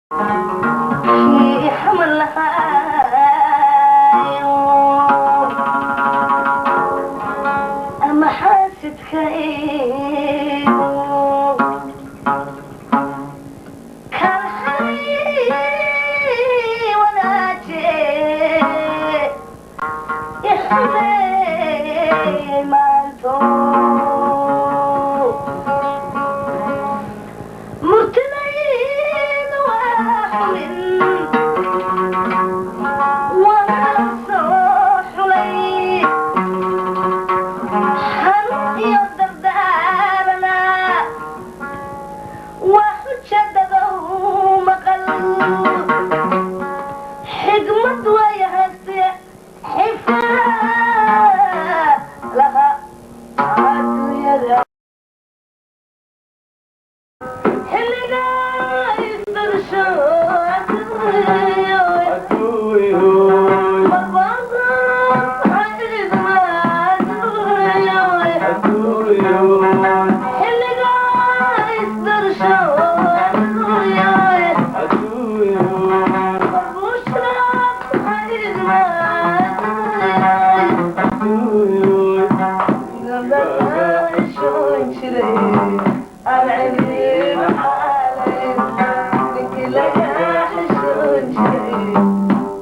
Kii xamal lahaayo ama xaasidkaygu kan xalay wanaaje ixumeeyey maanto murtidayda waa xulin, waan soo xulay xan iyo dardaarana, waa xujadadow maqal xigmad way hayste xifaalaha adduunyada. Xilliga isdarsho adduunyo xilliga isdarsho adduunyo marbuushraad xaydma adduunyo jiray aan celiib xaalayn, ninkii laga xishoon jiray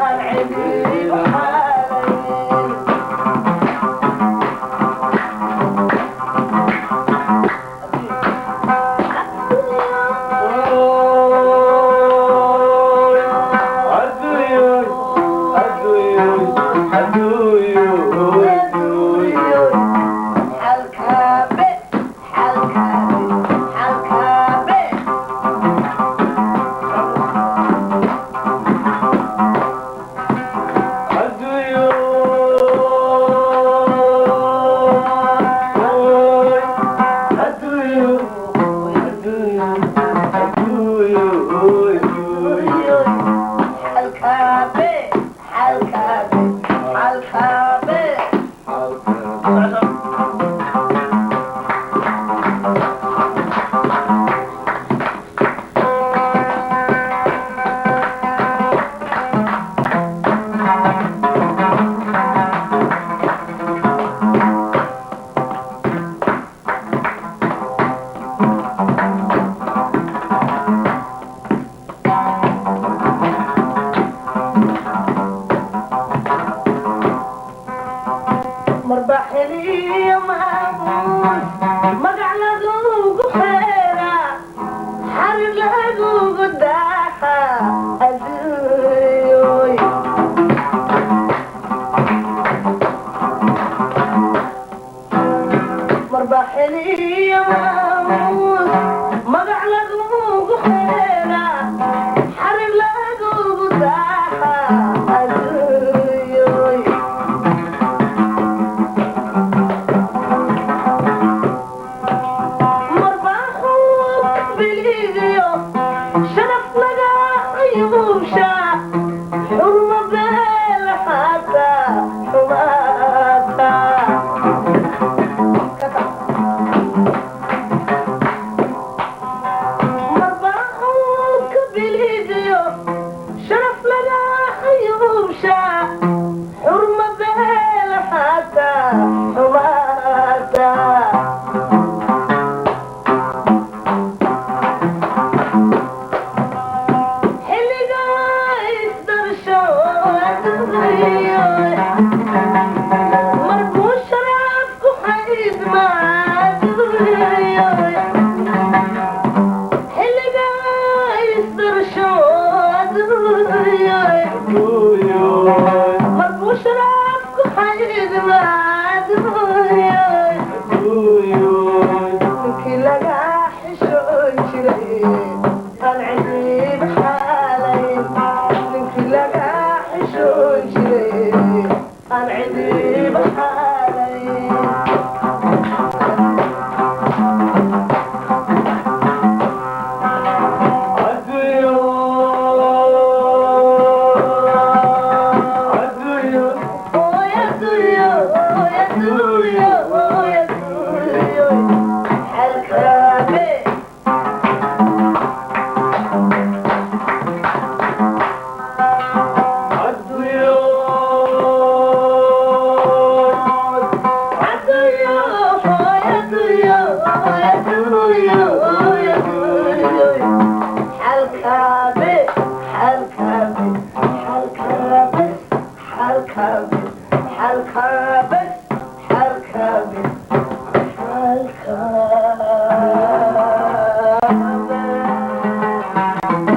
aan celiib xaalayn. Xalkaabe, xalkaabe, xalkaabe. Xalkaabe, xalkaabe, xalkaabe. Marba xeliyo maamuus magac lagugu xeeraa, xarir lagugu daaxa adduunyoy. Marba xeliyo maamuus magac lagugu xeeraa, xarir lagugu daaxa adduunyoy. Marbaaxuub biligiyo sharaf laga cuyuubshaa, xurmo beelahaata xumaata. Marbaaxuubka biligiyo sharaf laga cuyuubshaa, xurmo beelahaata xumaata. Xilliga isdarsho adduunyo marbuu sharaaf ku xaydma adduunyo. Xilliga isdarsho adduunyo marbuu sharaaf ku xaydma adduunyo, ninkii laga xishoon jiray aan celiib xaalayn, ninkii laga xishoon jiray aan celiib xaalayn. Oy adduunyo, oy adduunyo, oy adduunyo. Adduunyo, adduunyo, xalkaa.